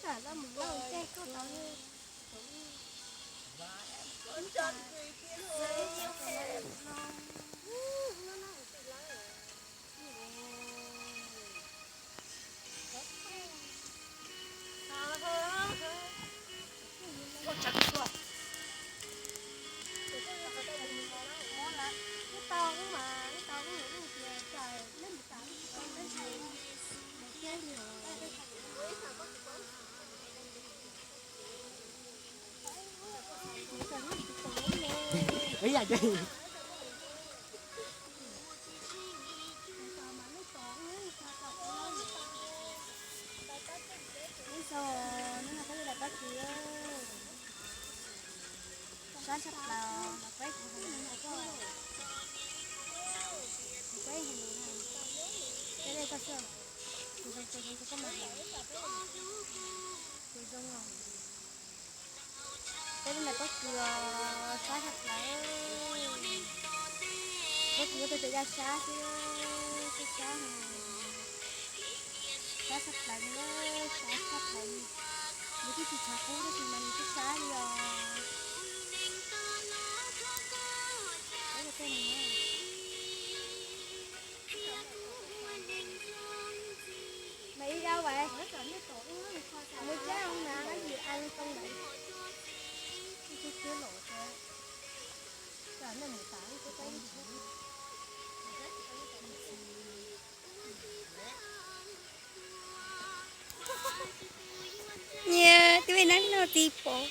Ib zaug no peb yuav daim pob kws, sab tshaj plaws, los peb kuv hais, peb hais, peb dej koj xwb, kuv zoo, kuv zoo, kuv koj mus hais, kuv zoo os. Peb lub daim pob kws sab tshaj plaws, peb kuv yuav peb pem yaj sab xwb, sab sab, sab tshaj plaws li, sab tshaj plaws li. Nws twb tsis tshav kub tab sis mas nws twb sab li os. Peb ua tej no. Mày đi đâu vậy? Mua cháo không mà, có gì ăn không vậy? Nyias twb neb no tsis pom.